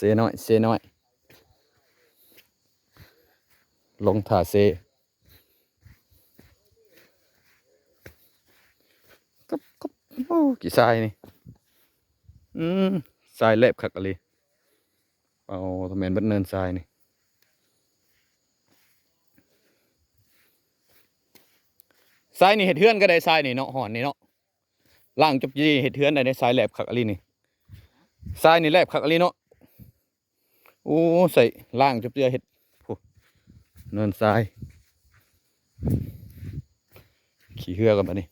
ເຊນ້ອຍ ເຊນ້ອຍ ລົງທ່າເຊ ກັບ ກັບ ໂອ້ ຂີ້ຊາຍນີ້ ອືມ ຊາຍແລບຄັກອີ່ຫຼີ. ເອົາ ແມ່ນເບິດເນີນຊາຍນີ້ ຊາຍນີ້ເຮັດເຮືອນກໍໄດ້ ຊາຍນີ້ເນາະ ຮ່ອນນີ້ເນາະ ລ້າງຈົບຈີ່ເຮັດເຮືອນໄດ້ເດ້ ຊາຍແລບຄັກອີ່ຫຼີນີ້ ຊາຍນີ້ແລບຄັກອີ່ຫຼີເນາະ. ໂອ້ ໃສ່ລ້າງຈັກເທື່ອເຮັດ ໂອ້ ເນີນຊາຍ ຂີ່ເຮືອກ່ອນບັດນີ້.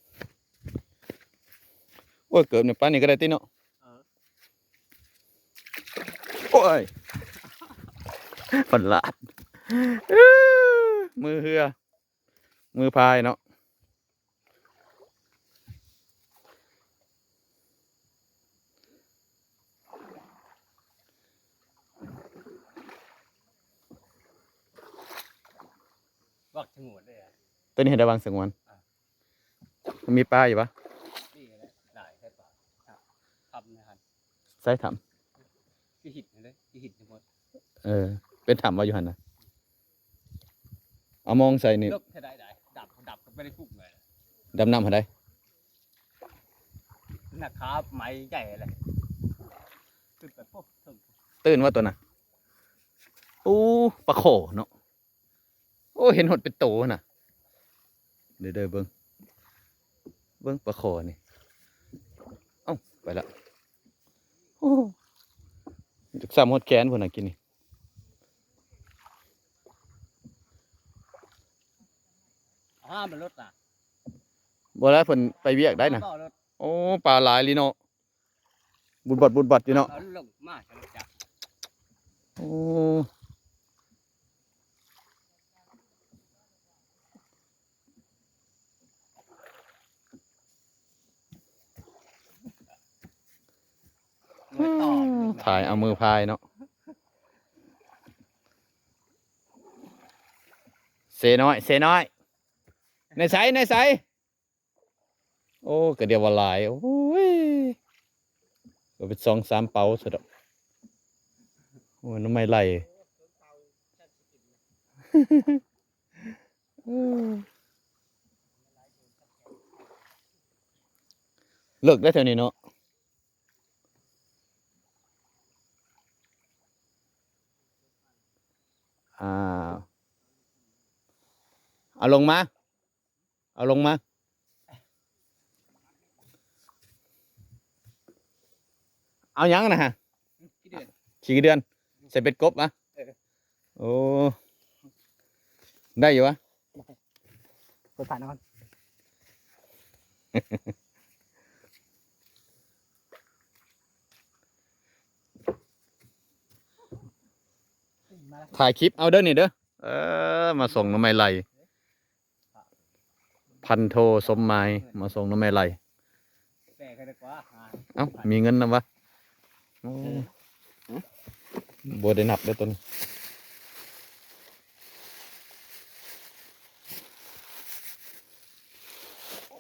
ໂອ້ຍ ເກີບນີ້ປານນີ້ກໍໄດ້ຕິເນາະ. ເອີ ໂອ້ຍ ພັນລາດ ມືເຮືອ ມືພາຍເນາະ. ວັງສະຫງວນເດ້ ຕົວນີ້ເຮັດໄດ້ວັງສະຫງວນ. ອ່າ ມັນມີປາຢູ່ປະ? ມີແຫຼະ ຫຼາຍແທ້ປາ ຖ້ຳໃນຫັ້ນ ໃສ່ຖ້ຳ ຄືຫີນຫັ້ນເດ້ ຄືຫີນທັງໝົດ. ເອີ ເປັນຖ້ຳວ່າຢູ່ຫັ້ນນະ. ເອົາມອງໃສ່ນີ້ ເລິກເທົ່າໃດ ດຳ ດຳກໍບໍ່ໄດ້ກຸ້ມເລີຍ ດຳນ້ຳຫັ້ນໃດ ໜ້າຂາໄໝໃຫຍ່ແຫຼະ ຂຶ້ນໄປໂພດເຖິງ ຕື່ນວ່າຕົວນະ. ໂອ້ ປາຂໍເນາະ. ໂອ້ ເຫັນຮອດເປັນໂຕນະ ເດີໆ ເບິ່ງ ເບິ່ງປາຂໍນີ້. ເອົ້າ ໄປລະ ໂອ້ ຈັກຊ້ຳຮອດແຂນພຸ້ນນະ ກິນນີ້. ອ້າ ມັນລົດນະ ບໍ່ໄດ້ ເພິ່ນໄປວຽກໄດ້ນະ. ໂອ້ ປາຫຼາຍລີເນາະ ບຸດບັດ ບຸດບັດຢູ່ເນາະ. ເອົາລົງມາ ໂອ້ ຖ່າຍເອົາມືພາຍເນາະ. ເຊນ້ອຍ ເຊນ້ອຍ ໃນໃສ ໃນໃສ? ໂອ້ ກະດຽວວ່າຫຼາຍ ໂອ້ຍ ກໍເປັນສອງສາມເປົາຊະດອກ. ໂອ້ຍ ໜໍ່ໄມ້ໄລ່ ເລິກໄດ໋ແຖວນີ້ເນາະ. ອ່າ ເອົາລົງມາ ເອົາລົງມາ. ເອົາຫຍັງນະຮະ? ຂີ້ເດືອນ ຂີ້ເດືອນ ໃສ່ເບັດກົບອະ. ເອີ ໂອ້ ໄດ້ຢູ່ວະ ເປີດຝານອນ. ຖ່າຍຄລິບເອົາເດີນີ້ເດີ. ເອີ ມາສົ່ງໜໍ່ໄມ້ໄລ່ ພັນໂທສົມໝາຍ ມາສົ່ງໜໍ່ໄມ້ໄລ່. ເອົ້າ ມີເງິນນຳວະ? ໂອ້ ບໍ່ໄດ້ນັບເດີຕົວນີ້.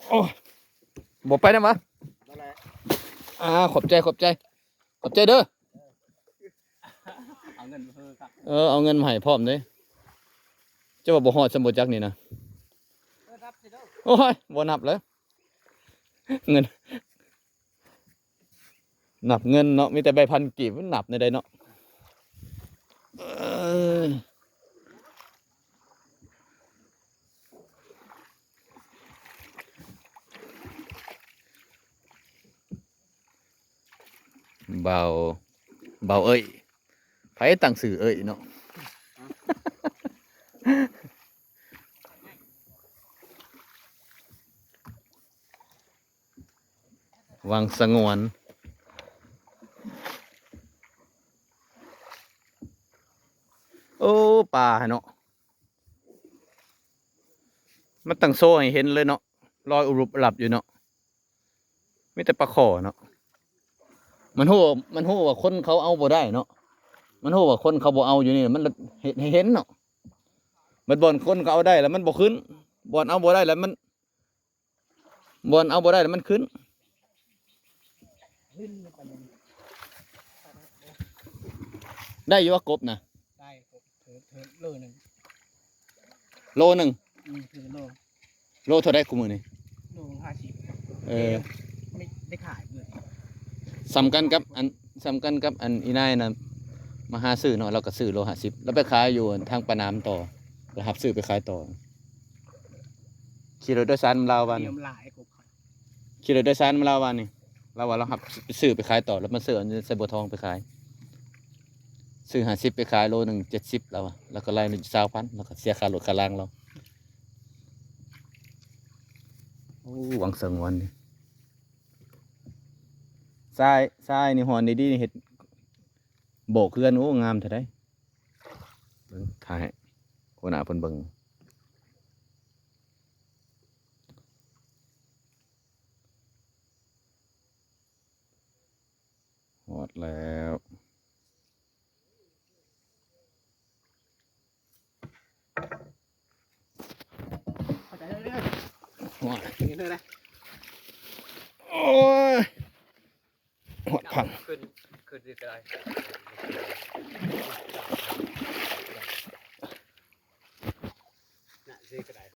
ໂອ້ ບໍ່ໄປນຳວະ? ບໍ່ແຫຼະ. ອ່າ ຂອບໃຈ ຂອບໃຈ ຂອບໃຈເດີ. ເອົາເງິນມາໃຫ້ ເອີ ເອົາເງິນມາໃຫ້ພ້ອມເດ້. ເຈົ້າວ່າບໍ່ຮອດຊ້ຳບໍ່ຈັກນີ້ນະ. ເອີ ນັບຊິເດີ. ໂອ້ຍ ບໍ່ນັບແລ້ວ ເງິນ ນັບເງິນເນາະ ມີແຕ່ໃບພັນກີບ ມັນນັບແນວໃດເນາະ. ເອີ ບ່າວ ບ່າວເອີຍ ໃຜຕັ້ງຊື່ເອີຍເນາະ? ວັງສະຫງວນ. ໂອ້ ປາເນາະ ມັນຕັ້ງໂຊໃຫ້ເຫັນເລີຍເນາະ ລອຍອຸລຸບອະຫຼັບຢູ່ເນາະ. ມີແຕ່ປາຂໍເນາະ. ມັນຮູ້ ມັນຮູ້ວ່າຄົນເຂົາເອົາບໍ່ໄດ້ເນາະ. ມັນຮູ້ວ່າຄົນເຂົາບໍ່ເອົາຢູ່ນີ້ ມັນເຮັດໃຫ້ເຫັນເນາະ. ບັດບ່ອນຄົນເຂົາເອົາໄດ້ແລ້ວມັນບໍ່ຂຶ້ນ, ບ່ອນເອົາບໍ່ໄດ້ແລ້ວມັນ ບ່ອນເອົາບໍ່ໄດ້ແລ້ວມັນຂຶ້ນ. ຂຶ້ນໄປເລີຍ. ໄດ້ຢູ່ວ່າກົບນະ? ໄດ້ ເຖິງ ເຖິງໂລໜຶ່ງ ໂລໜຶ່ງ ອືມ ເຖິງໂລ ໂລເທົ່າໃດຄູ່ມື້ນີ້? ໂລຫ້າສິບ ເອີ ໄດ້ ໄດ້ຂາຍມື້ ສ່ຳກັນກັບອັນ ສ່ຳກັນກັບອັນອີ່ນາຍນະ ມາຫາຊື້ເນາະ ລາວກໍຊື້ໂລຫ້າສິບ ລາວໄປຂາຍຢູ່ທາງປານາມຕໍ່ ລາວຮັບຊື້ໄປຂາຍຕໍ່ ຂີ່ລົດໂດຍສານນຳລາວວ່ານີ້ ມີນ້ຳລາຍກົບ ຂີ່ລົດໂດຍສານມາລາວວ່ານີ້ ລາວວ່າລາວຮັບຊື້ໄປຂາຍຕໍ່ ລາວມາຊື້ໃສ່ບົວທອງໄປຂາຍ ຊື້ຫ້າສິບໄປຂາຍໂລໜຶ່ງເຈັດສິບ ລາວວ່າ ລາວກໍໄລ່ຊາວພັນ ລາວກໍເສຍຄ່າລົດຄ່າລາງລາວ. ໂອ້ ຫວັງເຊິ່ງວັນນີ້ ຊາຍ ຊາຍນີ້ຮ່ອນດີໆ ເຮັດໂບກເຮືອນ ໂອ້ ງາມເທົ່າໃດ. ເບິ່ງ ຖ່າຍໃຫ້ຫົວໜ້າເພິ່ນເບິ່ງ. ຮອດແລ້ວ ຂອບໃຈເດີ ໂອ້ຍ ເດີນເດີນເດີ ໂອ້ຍ ຮອດພັງ ຂຶ້ນ ຂຶ້ນຊິກະໄດ້ ນະ ຊິກະໄດ້